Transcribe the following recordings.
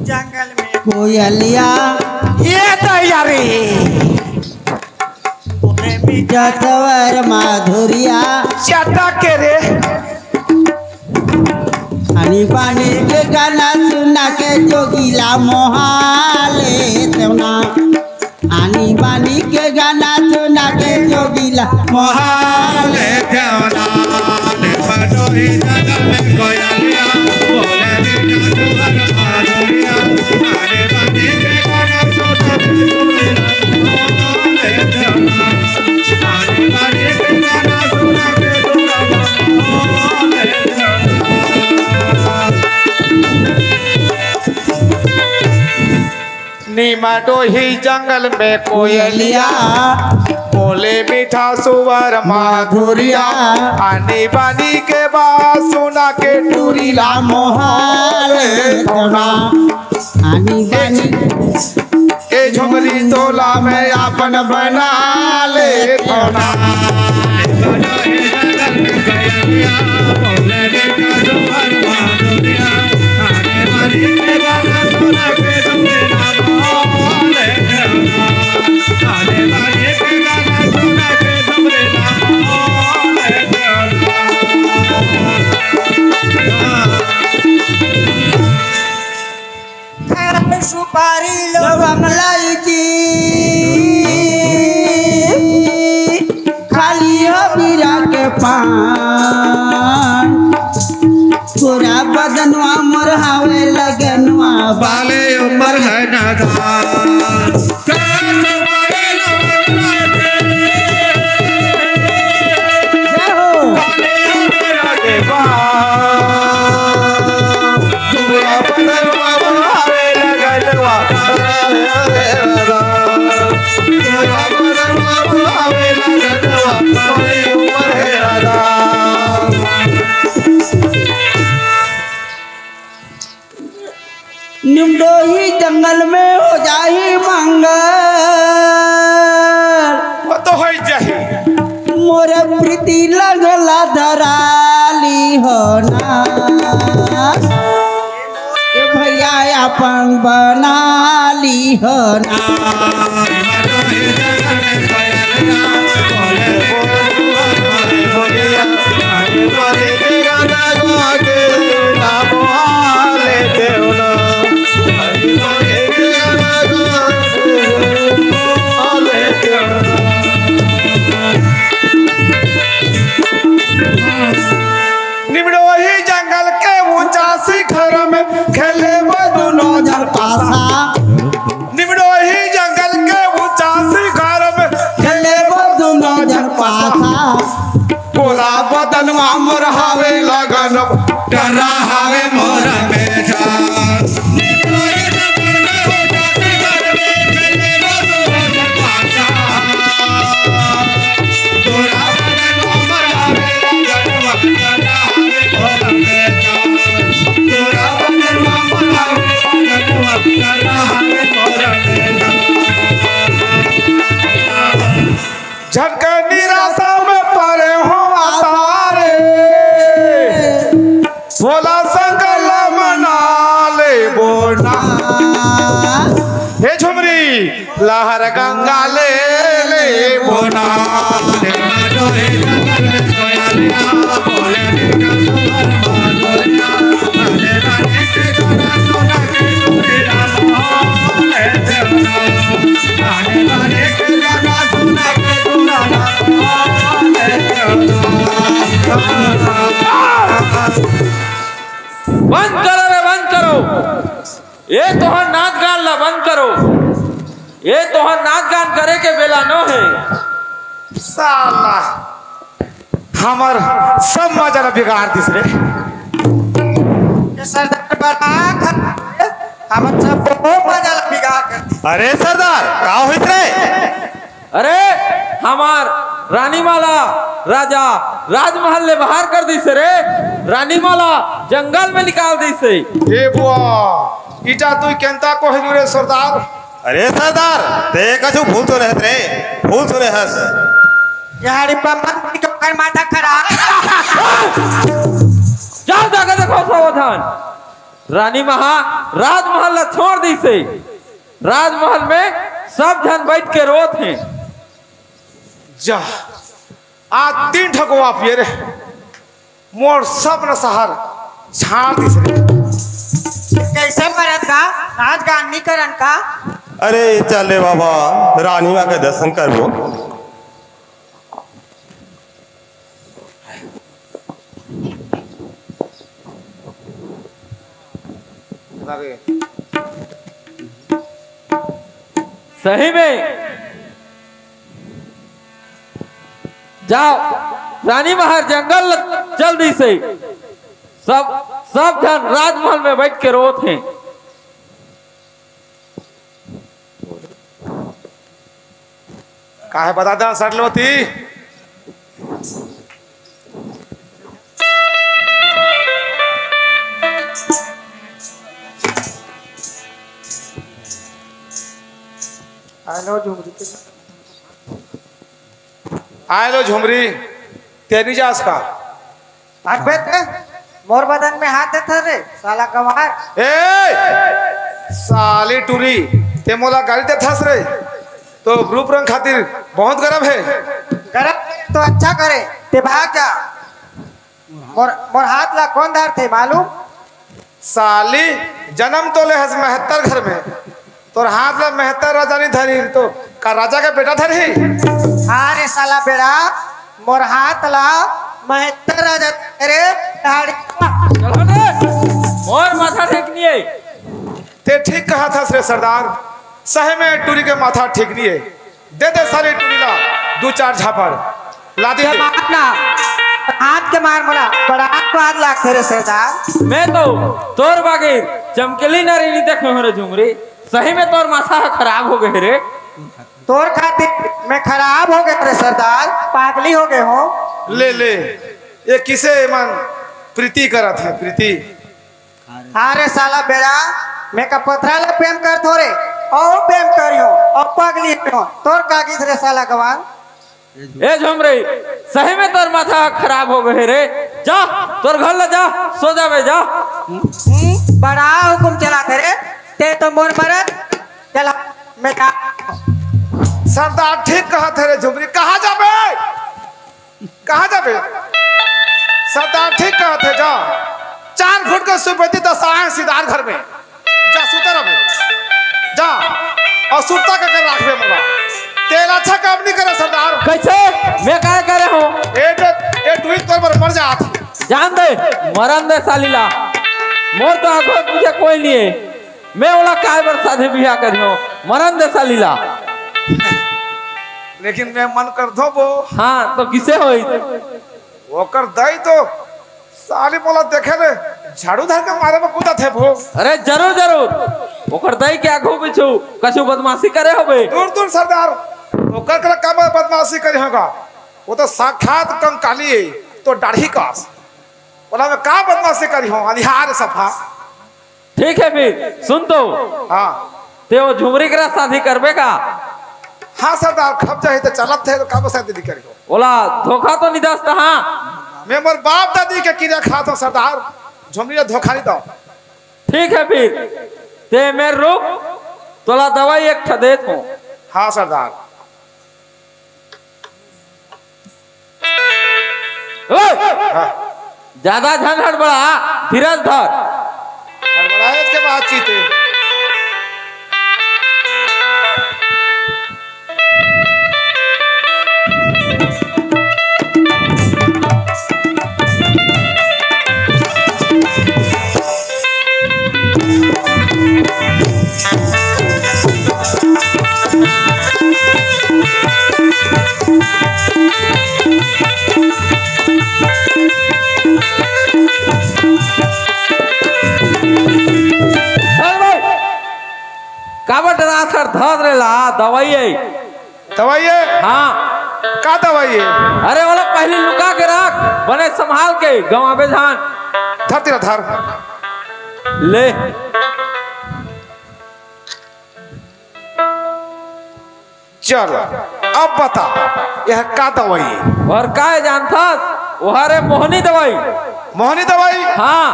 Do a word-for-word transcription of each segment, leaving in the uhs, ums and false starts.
जंगल में कोयलिया, ये तैयारी। बोले मीठा स्वर माधुरिया। चटा के रे। आनी बानी के गाना सुना के जोगीला मोहाले तेवना। आनी बानी के गाना सुना के जोगीला मोहाले तेवना। नीमा डोही जंगल में कोयलिया, बोले मीठा सुअर माधुरिया। आनी बानी के बात सुना के टूरी ला मोहाले तेवना। आनी बानी ए झुमरी तोला मैं आपन बना ले तेवना। सुपारी लवंग लाइची, खाली हो बीरा के पान। पूरा बदनवा मोर हावे लगनवा, बाले ऊपर है नादान। जय हो। निमडोही जंगल में हो जाही मंगल। वो तो हो ही जाही। मोर प्रीति लगला धराली हो ना। ए भैया अपन बनाली हो ना। निमडोही जंगल के ऊंचा शिखर में खेले वो दुनो झन पासा। निमडोही जंगल के ऊंचा शिखर में खेले वो दुनो झन पासा। गोरा बदनवा मोर हावे लगन, टर्रा हावे मोर बेटा। झटके निराशा में परे हो आसारे, भोला संग ल मना लेबो ना। हे झुमरी, लहर गंगा ले लेबो ना। बंद करो रे, बंद करो। ये तोहर नाच गान ला बंद करो। ये तोहर नाच गान करे के बेला नो हे। साला, हमर सब मजा ला बिगाड़ दिस रे। ये सरदार बड़ा खराब हे, हमर सब बहुत मजा ला बिगाड़ कर दिस। अरे सरदार, का होइस रे? अरे, हमार रानी माला राजा राजमहल ले बाहर कर दिस रे। रानी माला जंगल में निकाल दिस। ए बुआ, इटा तू केंता कोहिलू रे सरदार? अरे सरदार, ते कछु भूल तो नहत रे, भूल तो नहस। यार, पप्पा की तो कर माथा खराब। जाओ जाके देखो सावधान। रानी महा राजमहल ला छोड़ दिस। राजमहल में सब झन बैठ के रोत हे। जा, आज तीन ठो गोवा पिए रे, मोर सब नशा हर झाड़ दिस रे। कैसे मरत का? नाच गान नहीं करन का? अरे चल रे बाबा, रानी माँ के दर्शन करबो। अरे। सही में जाओ, रानी महर जंगल चल दिस हे। सब, सब झन राजमहल में बैठ के रोत हे। काहे बता देना सटलवती? आय लो झुमरी, आय लो झुमरी, तेनी जास का? भाग बे ते, मोर बदन में हाथ देथस रे, साला गंवार। ए, साली टूरी, ते मोला गाली देथस रे। तो रूप रंग खातिर बहुत गरब हे। गरब तो अच्छा करे, ते भाग जा। मोर, मोर हाथ ला कौन धरथे मालूम? साली, जन्म तो ले हस महत्तर घर में, तोर हाथ ला महत्तर राजा नहीं धरी, तो का राजा के बेटा धरी? हाँ रे साला बेड़ा, मोर हाथ ला महत्तर राजा रे, झाड़ी। चल हट रे, मोर माथा ठीक नहीं है। ते ठीक कहा थस रे सरदार, सही में टूरी के माथा ठीक नहीं है। दे दे साली टूरी ला दू चार झापड़। ला दी। ये मार ना, हाथ के मार मोला, बड़ा स्वाद लागथे रे सरदार। मैं तो तोर बागे चमकेली नारी नहीं देखे हो रे झुमरी, सही में तोर माथा ह खराब हो गए रे। तोर खातिर मैं खराब हो गए रे सरदार, पागली हो गए हो। ले ले, ये किसे मन प्रीति करत हे, प्रीति? हाँ रे साला बेड़ा, मैं का पथरा ले प्रेम करथो रे, ओ प्रेम करियो, ओ पगली हो, तोर कागिज रे साला गवान। ए झुमरी, सही में तोर माथा खराब हो गए रे, जा, तोर घर ले जा, सो जावे जा। हम्म, बड़ा हुकुम चलाथे रे, ते तो मोर मरद, चल मैं जा। सरदार ठीक कहत हे रे झुमरी, कहाँ जाबे? कहाँ जाबे? सरदार ठीक कहत हे, जा। चार फुट के सुपेती दसाए सिदार घर में। जा, सुते रहो। जा। और सुरता का कर राखबे मोला। तेला अच्छा काम नहीं करे सरदार। कैसे? मैं काय करे हूँ? ए तो, ए टूरी तोर बर मर जात। जान दे, मरन दे साली ला। मोर तो आगू पीछे कोई नहीं है। मैं ओला काय बर शादी बियाह करियो? मरन दे साली ला। लेकिन मैं मन करथो वो। हाँ, तो किसे होई? ओकर दाई तो साली मोला देखे ले झाड़ू धर के मारे में कूदत हे वो। अरे जरूर, जरूर। ओकर दाई के आगू पीछू कछु बदमाशी करे होबे। दूर, दूर सरदार। ओकर करा का बदमाशी करे होगा? वो तो साक्षात कंकाली है, तो दाढ़ी कास। ओला मैं का बदमाशी करी हूँ, अनिहार सफा। ठीक है फिर, सुन तो। हाँ। ते वो झुमरी करा शादी करबे का? हाँ सरदार, खप जाही तो चलत हे तो काबर शादी नहीं करी हो। ओला धोखा तो नहीं दस त हाँ। मैं मोर बाप दादी के किरिया खात हूँ सरदार, झुमरी ला धोखा नहीं दो। ठीक है फिर, ते मेर रुक, तोला दवाई एक ठा देत हूँ। हाँ सरदार। ओए! हाँ। ज्यादा झन हड़बड़ा, धीरज धर। हड़बड़ाए के बातचीत है। दवाई है। दवाई है? हाँ। का दवाई है? अरे, ओला पहिली लुका के रख, बने संभाल के, गंवाबे झन। धर तेला, धर। ले। चल, अब बता, यह का दवाई है? अउ का हे जानथस? ओहर ए मोहनी दवाई। मोहनी दवाई? हाँ।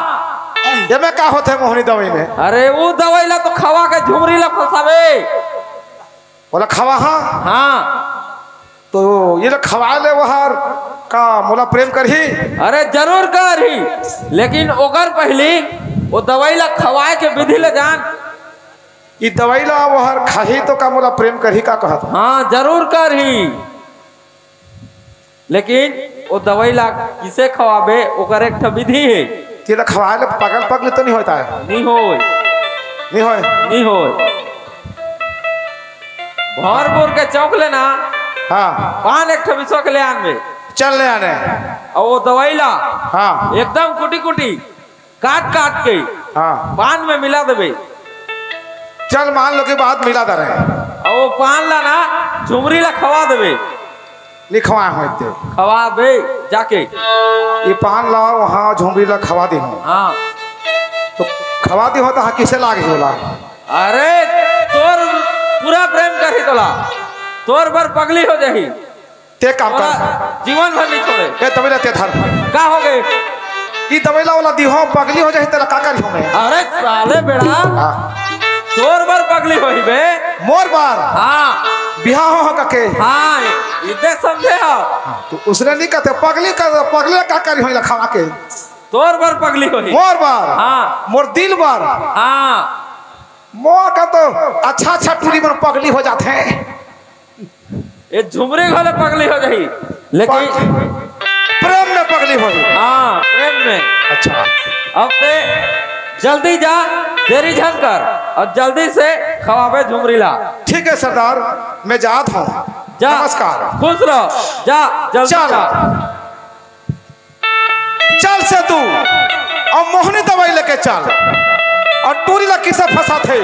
एमे का होथे मोहनी दवाई में? अरे, वो दवाई ला तो खवा के झुमरी ला फंसाबे। ओला खवा, हाँ? हाँ। तो ये ला खवा ले, ओहर का मोला प्रेम करही? अरे, जरूर करही, लेकिन ओकर पहिली वो दवाई ला खवाए के विधि ला जान। ई दवाई ला ओहर खाही तो का मोला प्रेम करही, का कहत? हाँ, जरूर करही, लेकिन वो दवाई ला किसे खवाबे, ओकर एक ठो विधि हे। तेला खवाए ले पागल पगली तो नहीं होता है? नहीं होय। नहीं होय? नहीं होय। भरपुर के चौक ले ना, हाँ। पान एक ठो बिसवा के ले आनबे। चल ले आने। अउ वो दवाई ला, हाँ। एकदम कुटी कुटी काट काट के, हाँ। पान में मिला देबे। चल, मान लो कि बात मिला दे रहे हैं। अउ वो पान ला ना, झुमरी ला खवा देबे। नहीं खवाए होय ते। खवा दे जाके। ये पान ला वहाँ झुमरी ला खवा दे हूँ। हाँ। तो खवा दे हो तो हाँ, किसे लागे होला? अरे, तोर पूरा प्रेम करही तोला, तोर बर पगली हो जाही। ते काम कर। तोला जीवन भर नहीं छोड़े। ए, दवाई ला ते धर। का हो गए? ई दवाई ला ओला दिहो, पगली हो जाही, तेला का करिहो मैं? अरे साले बेड़ा, हाँ। तोर बर पगली होही बे। मोर बर? हाँ। बिहाव हो कके? हाँ, इते समझे हो। हाँ, तो उसने नहीं कहते, पगली कर, पगली का करिहो ला खवा के? तोर बर पगली होही। मोर बर? हाँ। मोर दिल बर? हाँ। मोर का तो अच्छा अच्छा टूरी मन पगली हो जाथे। ये झुमरी घलो पगली हो जाही, लेकिन पग-, प्रेम में पगली होही। हाँ, प्रेम में। अच्छा। अब ते जल्दी जा, देरी झन कर, अउ जल्दी से खवाबे झुमरी ला। ठीक है सरदार, मैं जात हूँ। जा। नमस्कार। खुश रहो, जा, जल्दी चल। जा। चल से तू अउ मोहनी दवाई लेके चल, अउ टूरी ला किसे फंसाथे,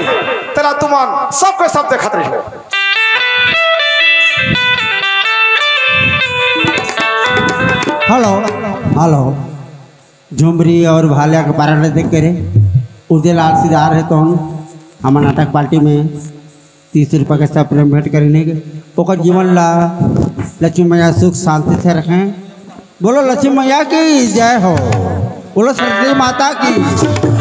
तेला तुमन सबके सब देखत रहिहो। हेलो, हेलो, झुमरी अउ भाल्या के पारा ले देख के रे, उदय लाल सिदार हे तो हमर नाटक पार्टी में तीस रुपया के सब प्रेम भेंट करिन हे। ओकर जीवन ला लक्ष्मी मैया सुख शांति से रखें। बोलो लक्ष्मी मैया की जय हो, बोलो सरस्वती माता की।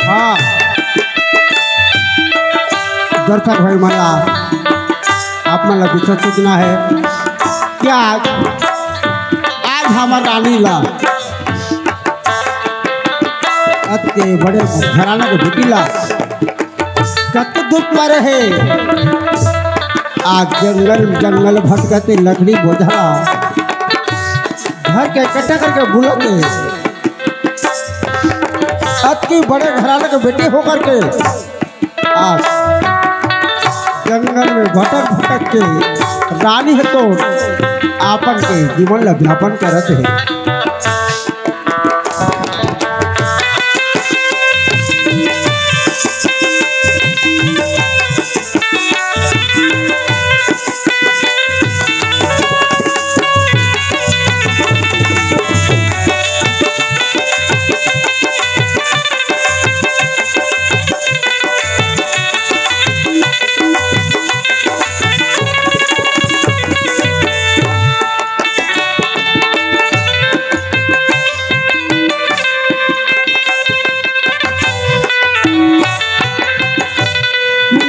हाँ, दर्शक भाई मन ला, आप मन ला विशेष सूचना है कि आज, आज हमर रानी ला के बड़े घराना के बेटी ला कतको दुख मारे हे। आज जंगल जंगल भटकत हे, लकड़ी बोझा धर के इकट्ठा करके बुलत हे। अतकी बड़े घराना के बेटी होकर के आज जंगल में भटक भटक के रानी ह तो आपन के जीवन ला व्यापन करत हे।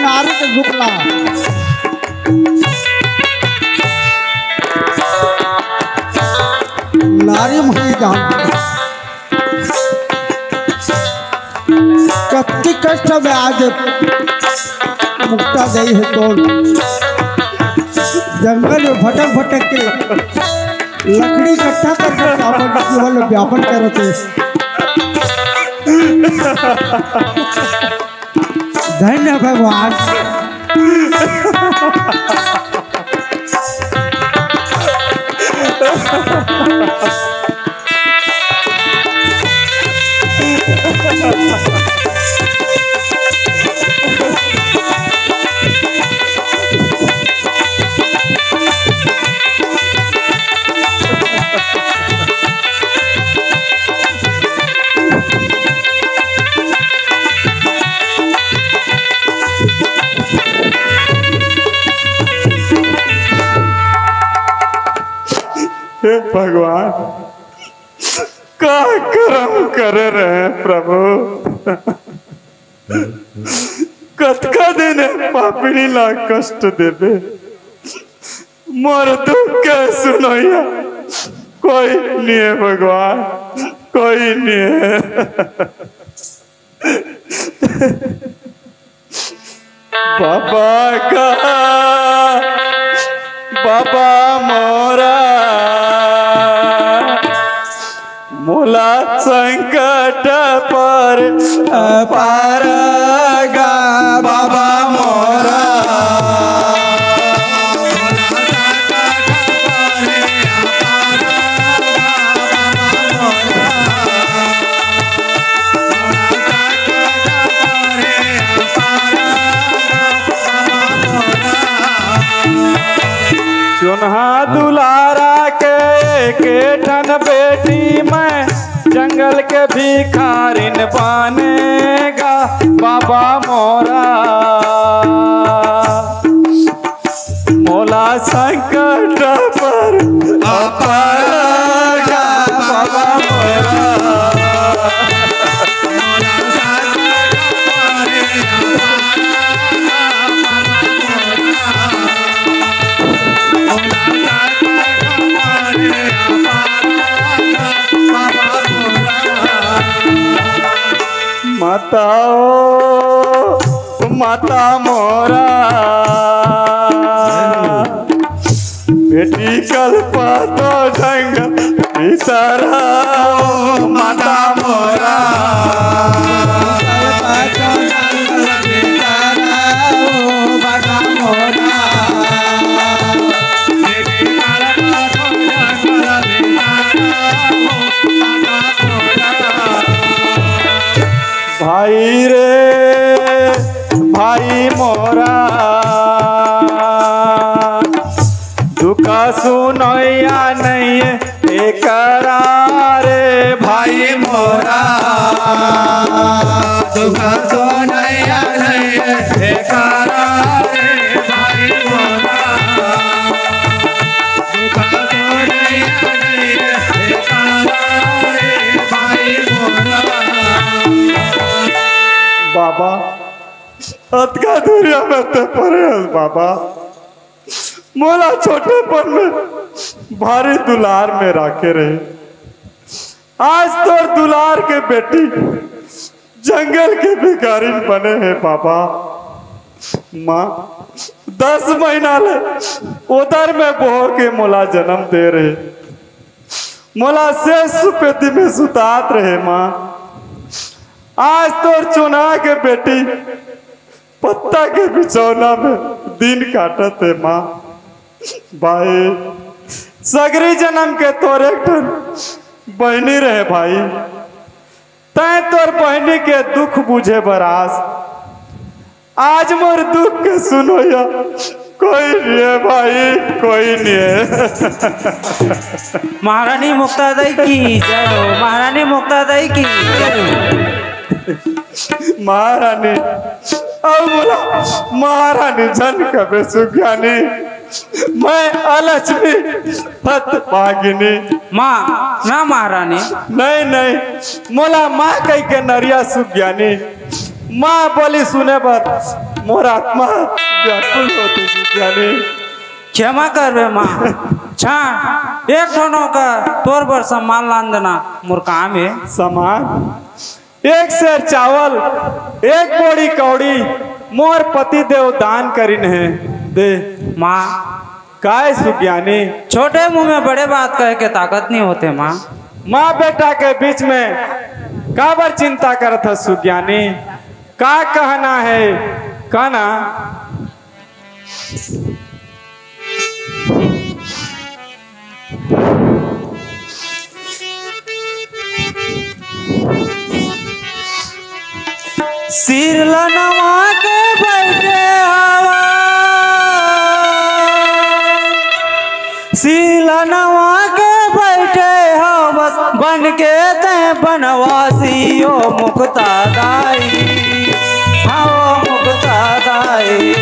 नारी के दुख ला नारी मन जान कतकी कष्ट में आज मुक्ता गई हे तो जंगल में भटक भटक के लकड़ी इकट्ठा करके अपन जीवन में व्यापन करत हे। धन्य भगवान। हे भगवान, का करम करे रहे प्रभु, कतका दिन ए पापिनी ला कष्ट देबे। मोर दुख के सुनइया कोई नइ हे भगवान, कोई नइ हे। बाबा का, बाबा मोरा, मोला संकट पर पार गा बाबा मोरा। चोन्हा दुलारा के एक ठन बेटी मैं जंगल के भिखारिन बने गा बाबा मोरा। मोला संकट पर पार गा बाबा मोरा। माता ओ, माता मोरा, बेटी कल्पा तो जंगल भीतरा ओ, माता मोरा। भाई रे भाई मोरा, दुख सुनइया नइ हे एकरा रे भाई मोरा। दुख सुनइया नइ हे एकरा रे भाई मोरा। दुख सुनइया नइ हे एकरा रे भाई मोरा। बाबा, अतका दुरिहा में ते परे हस बाबा, मोला छोटेपन में भारी दुलार में राखे रहे। आज तोर दुलार के बेटी जंगल के भिखारिन बने हे बाबा। माँ, दस महीना ले उदर में बोह के मोला जन्म दे रहे, मोला सेज सुपेती में सुतात रहे माँ। आज तोर चुना के बेटी पत्ता के बिछौना में दिन काटत हे माँ। भाई, सगरी जन्म के तोर एक ठन बहिनी रहे भाई, तैं तोर बहिनी के दुख बुझे बर आस। आज मोर दुख के सुनोइया कोई नहीं हे भाई, कोई नहीं हे। महारानी मुक्ता दाई की जय हो, महारानी मुक्ता दाई की जय हो। महारानी, अउ मोला महारानी झन कबे सुज्ञानी, मैं अलक्ष्मी हत भागिनी। माँ, ना महारानी। नहीं, नहीं, मोला माँ कहि के नरिया सुज्ञानी। माँ बोली सुने बर मोर आत्मा व्याकुल होथे सुज्ञानी। क्षमा करबे माँ। छा, एक ठन का तोर बर सम्मान लान देना मोर काम हे। सम्मान? एक सेर चावल, एक बोरी कौड़ी मोर पति देव दान करिन हे, दे। माँ। काय सुज्ञानी? छोटे मुंह में बड़े बात कहे के ताकत नहीं होथे माँ। माँ बेटा के बीच में काबर चिंता करत हस सुज्ञानी? का कहना हे, कहना। सिर ल नवा के बइठे हवा, सिर ल नवा के बइठे हवस, बन के तैं बनवासी ओ मुक्ता दाई, हाँ ओ मुक्ता दाई।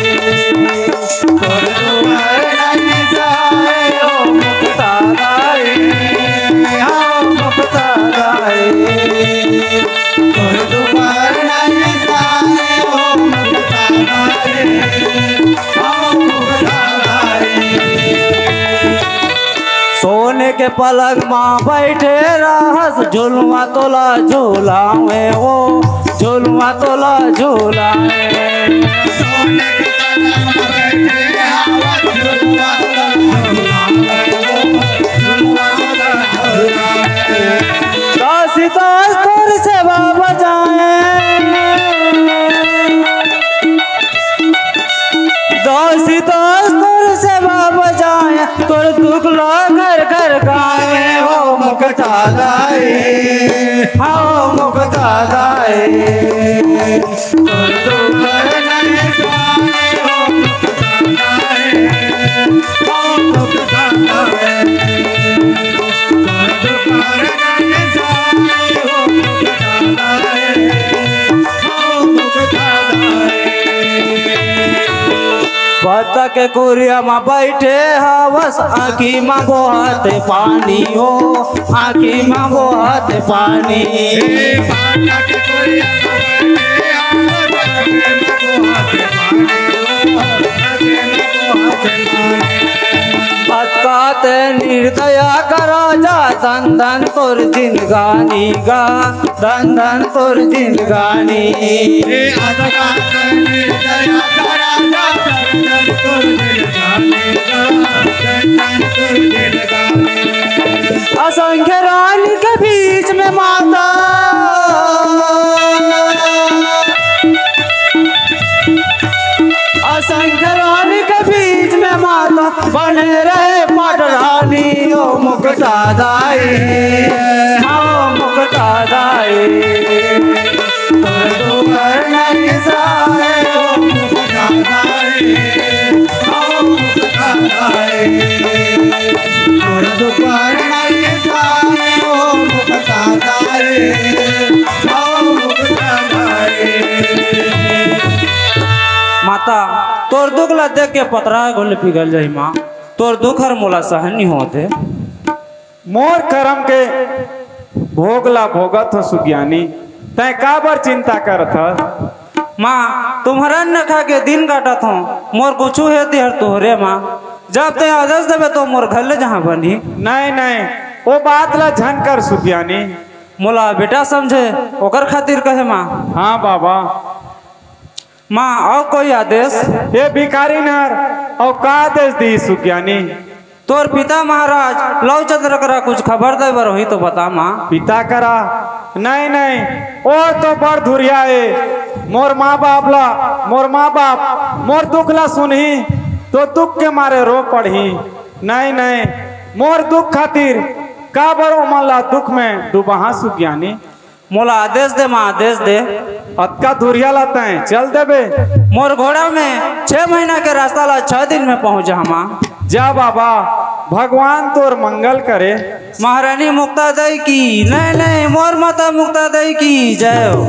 तोर दुआर नहीं जाए ओ मुक्ता दाई, हाँ ओ मुक्ता दाई। तोर दुआर नहीं जाए ओ मुक्ता दाई, हाँ ओ मुक्ता दाई। सोने के पलंग मा बइठे रहस, झुलवा तोला झुलावे ओ, झुलवा तोला झुलावे। दासी दास तोर सेवा बजाए, दासी दास तोर सेवा बजाए, तोर दुख ला घर घर गाए ओ मुक्ता दाई, हाँ ओ मुक्ता दाई। तोर दुख घर नहीं गाए ओ मुक्ता दाई, ओ मुक्ता दाई। तोर दुख घर नहीं जाए ओ मुक्ता दाई, ओ मुक्ता दाई। पत्ता के कुरिया म बइठे हवस, आँखी म बोहत पानी हो, आँखी म बोहत पानी। अतका ते निर्दया करा जा, धन धन तोर जिंदगानी गा। धन धन तोर जिंदगानी। हे अजगा धन दया करा जा, धन धन तोर जिंदगानी, धन धन तोर जिंदगानी। असंख्य रानी के बीच में माता, असंख्य रानी के बीच में माता, बने रहे पाट रानी ओ मुक्ता दाई, हाँ ओ मुक्ता दाई। तोर दुआर नहीं जाए ओ मुक्ता दाई, हाँ ओ मुक्ता दाई। तोर दुआर नहीं जाए ओ मुक्ता दाई, हाँ ओ मुक्ता दाई। माता, तोर दुख ला देख के पतरा घलो पिघल जाही माँ। तोर दुख हर मोला सहन नहीं होत हे। मोर करम के भोग ला भोगत हों सुज्ञानी, तैं काबर चिंता करत हस? माँ, तुम्हर अन्न खा के दिन काटत हों, मोर कुछू हे तिहर तोहरे माँ। जब तैं आदेश देबे तो मोर घर ले जहाँ बनही। नहीं, नहीं, ओ बात ला झन कर सुज्ञानी। मोला बेटा समझे, ओकर खातिर कहे माँ। हाँ बाबा। माँ, अउ कोई आदेश? हे भिखारी नर, अउ का आदेश दी सुज्ञानी? तोर पिता महाराज लव चंद्र करा कुछ खबर दे बर होही तो बता माँ। पिता करा? नहीं, नहीं, ओ तो बड़ धुरिया ए। मोर माँ बाप ला, मोर माँ बाप मोर दुख ला सुनही तो दुख के मारे रो पड़ही। नहीं, नहीं, मोर दुख खातिर काबर ओमन ला दुख में डुबाहा सुज्ञानी? मोला आदेश दे माँ, आदेश दे। अतका धुरिया ला तैं चल देबे? मोर घोड़ा में छह महीना के रास्ता ला छह दिन में पहुँचा माँ। जा बाबा, भगवान तोर मंगल करे। महारानी मुक्ता देई की, नहीं, नहीं, मोर माता मुक्ता देई की जय हो।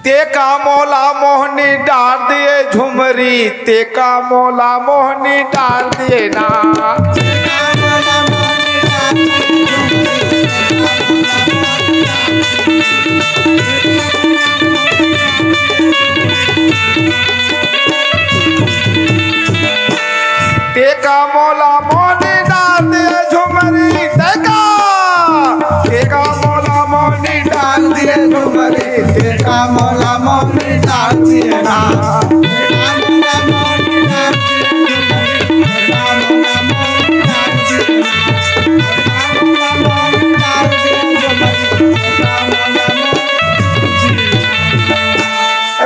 तेका मोला मोहनी डार दिए झुमरी, तेका मोला मोहनी डार दिए ना। तेका मोला मोहनी डार दिए झुमरी, तेका, तेका मोला मोहनी डार दिए झुमरी, तेका मोला मोहनी डार दिए ना।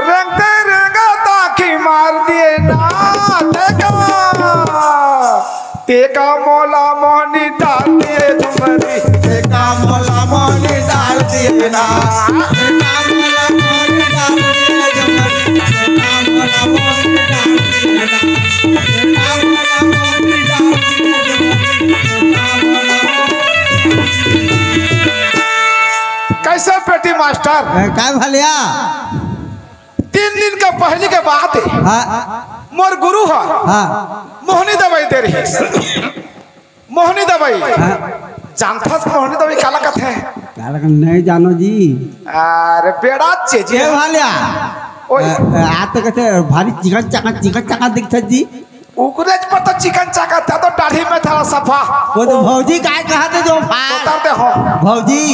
रेंगते रेंगत आँखी मार दिए ना, तेका, तेका मोला मोहनी डार दिए झुमरी, तेका मोला मोहनी डार दिए ना। कैसे पेटी मास्टर? ए, काय भलिया? तीन दिन के पहली के बात हे। हाँ। मोर गुरु ह हाँ। मोहनी दवाई दे रही। मोहनी दवाई। हाँ। जानथस मोहनी दवाई काला कथे? काला कथे नहीं जानो जी। अरे बेड़ा चे जी। के भलिया? ओए। आ, आ तो कथे भारी चिकन चाका, चिकन चाका दिखथे जी। ओकरे च पता चिकन चाका था तो दाढ़ी में था सफा। वो तो भौजी काय कहा थे जो भाई? उतार दे हो। भौजी।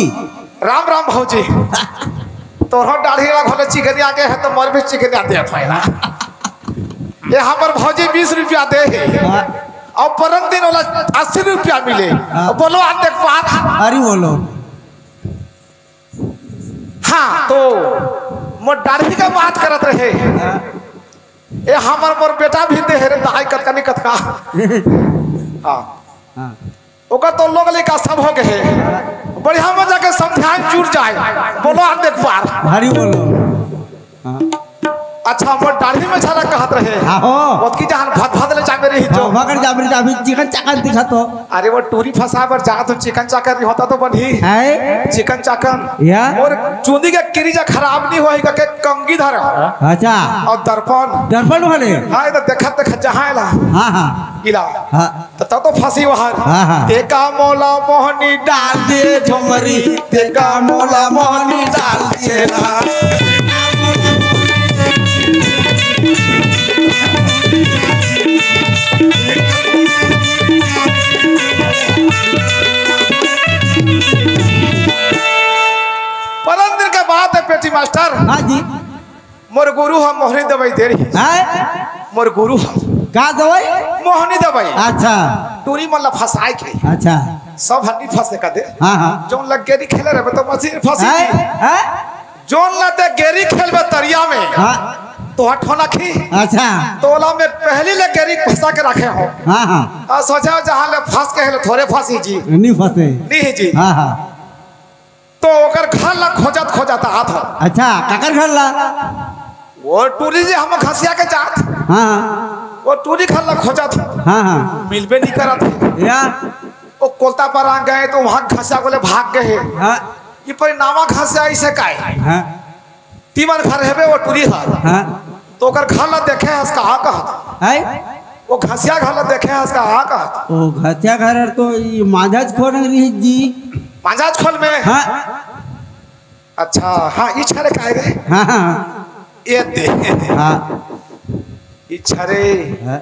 राम राम भौजी। तोरो दाढ़ी ला घोले चिकन आगे है तो मोर भी चिकन आते है भाई ना। ये हमर भौजी बीस रुपया दे हे। हाँ। अउ परन दिन ओला अस्सी रुपया मिले। हाँ। बोलो, आप देख पार। अरे बोलो। हाँ, तो मोर डाढ़ी का बात करत रहे। हाँ। ये हमर मोर बेटा भी दे हे रे, दहाई कतका नी कतका। हाँ। हाँ। ओकर तो लोग लइका सब हो गए हे। बढ़िया मजा के समझान जुड़ जाए। बोलो, आप देख पार। हरी बोलो। हाँ। अच्छा, मोर डाढ़ी में छरा कहत रहे। हाँ हो। ओतकी जहान भद भद ले जाबे रही जो। हाँ, भगड़ जाबे रही, अभी चिकन चाकन दिखा तो। अरे, वो टूरी फंसा बर जा तो चिकन चाकन नहीं होता तो बनी। है? चिकन चाकन। या? और चुंदी के किरीजा खराब नहीं होई के कंगी धर। अच्छा। और दर्पण। दर्पण वाले? हाँ, इधर देखत देखत जहाँ ला। हाँ, हाँ। इला। हाँ। त तब तो फंसी वहां। हाँ, हाँ। तेका मोला मोहनी डाल दे झुमरी, तेका मोला मोहनी डाल दे ना। परन दिन के बात हे पेटी मास्टर। हाँ जी। मोर गुरु ह मोहनी दवाई दे रही। हैं? मोर गुरु ह। का दवाई? मोहनी दवाई। अच्छा। टूरी मन ला फंसाए के। अच्छा। सब हन्नी फंसे का दे। हाँ, हाँ। जोन ला गेरी खेले रहे तो मसीन फंसी हैं? थी। हैं? जोन ला ते गेरी खेलबे तरिया में। हाँ। तो हट होना खी। अच्छा। तोला में पहली ले गेरी फंसा के रखे हो। हाँ, हाँ। आ सोचा जहाँ ले फंस के है, थोड़े फंसी जी। नहीं फंसे। नहीं जी। हाँ, हाँ। तो ओकर घर ला खोजत खोजत आत हो। अच्छा, काकर घर ला? वो टूरी जे हम घसिया के जात। हाँ। वो टूरी घर ला खोजत हो। हाँ, हाँ। मिलबे नहीं करत हे। या। वो कोलता पर आ गए तो वहाँ घसिया को ले भाग गए हे। हाँ। ये पर नावा घसिया इसे काय? हाँ। तीमन घर हेबे वो टूरी हर। हाँ। तो ओकर घर ला देखे हस का कहत। हैं? वो घसिया घर ला देखे हस का कहत। ओ घसिया घर तो ई माझाज खोल रही जी। माझाज खोल में? हाँ। अच्छा, हाँ, ई छरे काय रे? हाँ, हाँ। ये दे। हाँ। ई छरे। हाँ।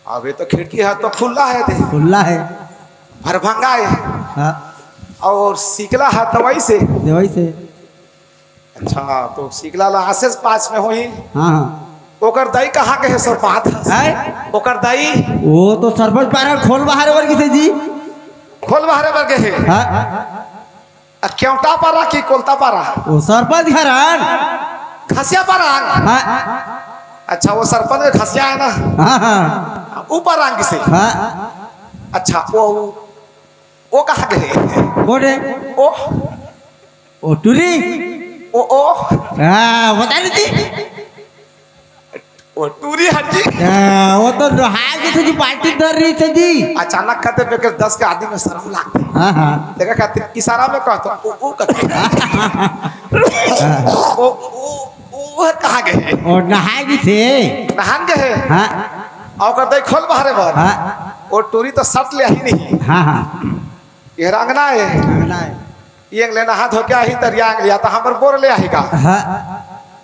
अबे तो खिड़की ह तो खुला हे दे। खुला हे। भरभंगा हे। हाँ। और सिकला ह तो वही से। दे वही से। अच्छा, तो सिकला ला आसेस पास में होही। हाँ, हाँ। ओकर दाई कहाँ के हे सर बात? हैं? ओकर दाई? वो तो सरपंच पारा खोल बाहर बर गिसे जी। खोल बाहर बर गे हे। हाँ। आ, केवटा पारा कि कोलता पारा? वो सरपंच घर आन। घसिया पारा आन? हाँ। अच्छा, वो सरपंच में घसिया हे ना? हाँ, हाँ। ऊपर आन किसे? हाँ। अच्छा, वो, वो कहाँ गे हे? कौन हे? ओ। ओ टूरी। ओ, ओ। हाँ, बता नी थी। ओ टूरी हर जी। हाँ, वो तो नहाए के थे जी, बाल्टी धर रही थे जी। अचानक कहते बेकर दस के आदमी में शर्म लागथे। हाँ, हाँ। देखा कहते इशारा में कहते, ओ, ओ कहते। ओ, ओ, ओ हर कहाँ गे हे? ओ नहाए के थे। नहान गे हे? हाँ। अउ कहते खोल बाहरे बर। हाँ। ओ टूरी तो शर्ट ले ही नहीं। हाँ, हाँ। ये रंगना हे। रंगना हे। ये अंगले नहा धो के आही, तरिया अंगलिया, तो हमर बोर ले आही का? हाँ।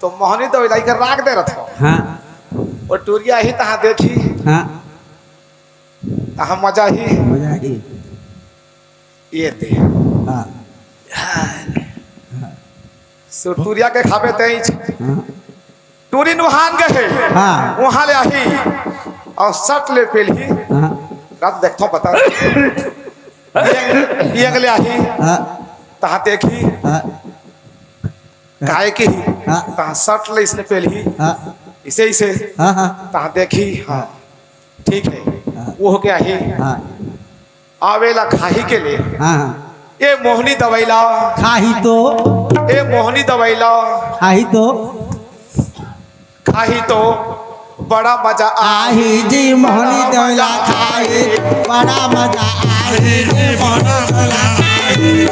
तो मोहनी दवाई लाई के राख दे रथ हो। हाँ। वो टूरिया ही तहाँ देखी। हाँ। तहाँ मजा ही। मजा ही। ये दे। हाँ। हाँ। सुरतुरिया के खाबे तेज। हाँ। टूरी नुहान गे हे। हाँ। वहाँ ले आही। अउ शर्ट ले पेलही। हाँ। रात देखथो बता। ये, ये अंगले आही। हाँ। तहाँ देखी। हाँ। काय के ही? हाँ। तहाँ शर्ट ले इसने पेलही। हाँ। इसे, इसे। हाँ, हाँ। तहाँ देखी, हाँ। हाँ। ठीक हे। हाँ। वो हो गया ही। हाँ। आवेला खाही के लिए। हाँ, हाँ। ए मोहनी दवाई ला। खाही तो। ए मोहनी दवाई ला। खाही तो। खाही तो बड़ा मजा आही। आही जी मोहनी दवाई ला खाही, बड़ा मजा आही जी मोहनी दवाई ला खाही।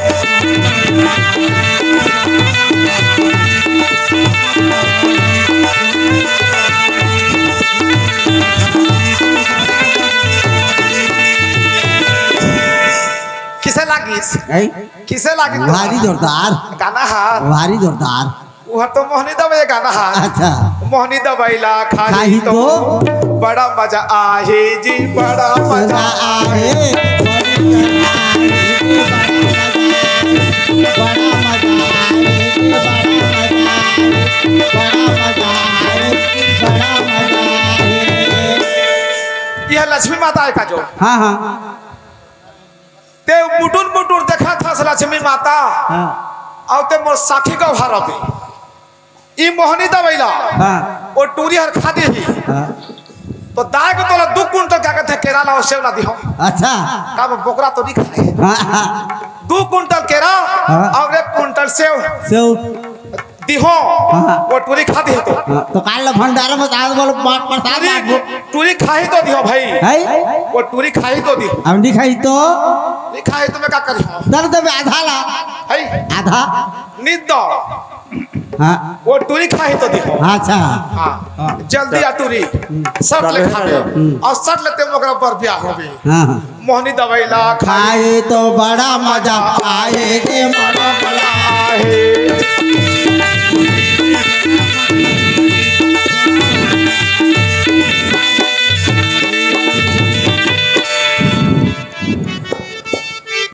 किसे लागिस? हैं? किसे लागिस? भारी जोरदार। गाना हा? भारी जोरदार। वो तो मोहनी दवाई गाना हा। अच्छा। मोहनी दवाई ला खाही खाही तो तो बड़ा मजा आही जी, बड़ा मजा मजा आही। बड़ा मजा आही, बड़ा मजा आही, बड़ा मजा आही, बड़ा मजा आही, बड़ा मजा आही। लक्ष्मी माता हे का जो। हाँ, हाँ। ते मुटुर मुटुर देखत हस लक्ष्मी माता। हाँ। अउ ते मोर साखी गवाह रबे। ई मोहनी दवई ला। हाँ। ओ टूरी हर खा देही। हाँ। तो दाई को तोला दू कुंटल का कहथे केरा ला अउ सेव ला दिहो। अच्छा। का वो बोकरा तो नहीं खाए। हाँ, हाँ। दू कुंटल केरा हाँ। अउ एक कुंटल सेव सेव। दिहो। हाँ। वो टूरी खा दिहो तो। हाँ, तो काल ला भंडारा में दाल बोलो, मा-, प्रसाद टूरी, बांटबो। टूरी खाही तो दिहो भाई। है? वो टूरी खाही तो दिहो। अब नहीं खाही तो? नहीं खाही तो मैं का करिहो? दर्द में आधा ला। है? आधा। निंदो। हाँ। वो टूरी खाही तो दिहो। अच्छा। हाँ। हाँ। जल्दी आ टूरी। हम्म। सट ले चलो। खा ले। हम्म। अउ सट लेते ओकरा पर ब्याह होबे। हाँ, हाँ। मोहनी दवई ला खाई। खाई तो बड़ा मजा आए के मन।